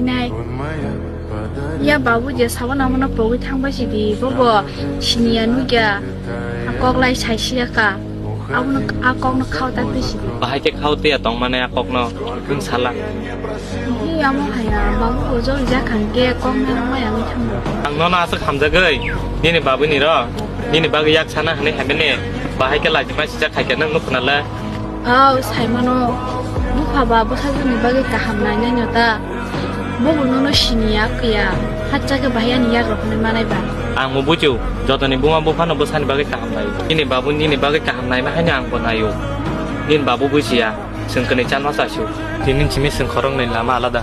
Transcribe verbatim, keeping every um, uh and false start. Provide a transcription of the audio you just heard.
Nai. Ya babu je sabo namo no pogwi thangbai sidi, bobo siniya nukya, a kok lai sai siya ka, abono a kok no khao tak sidi. Bahai khe khao tiya tong mane a kok no, wng sala. Ni amo haya, babu ko jol ja khan ke kok no maya wng thangma. Ang nono aswk hamjagwi, nini babuni ro, nini bagwi yak sana hwnwi hamya ni, bahai khe lajima sijak hai khe nwng nuk khna le. Aw, saimano, bupha ba bwsajwkni bagwi kaham nainai no ta? Bobo nono sini ya kya, hachcha khe bahai ani yak rok hwnwi manai ba. Ang bo bujo, jotoni buma buphano bwsani bagwi kaham nai. Nini babu nini bagwi kaham naima haino ang bo naio. Nini babu bujiya, chwng kwnwi chalma chasu. Tini simi chwng khoroknwi lama alada.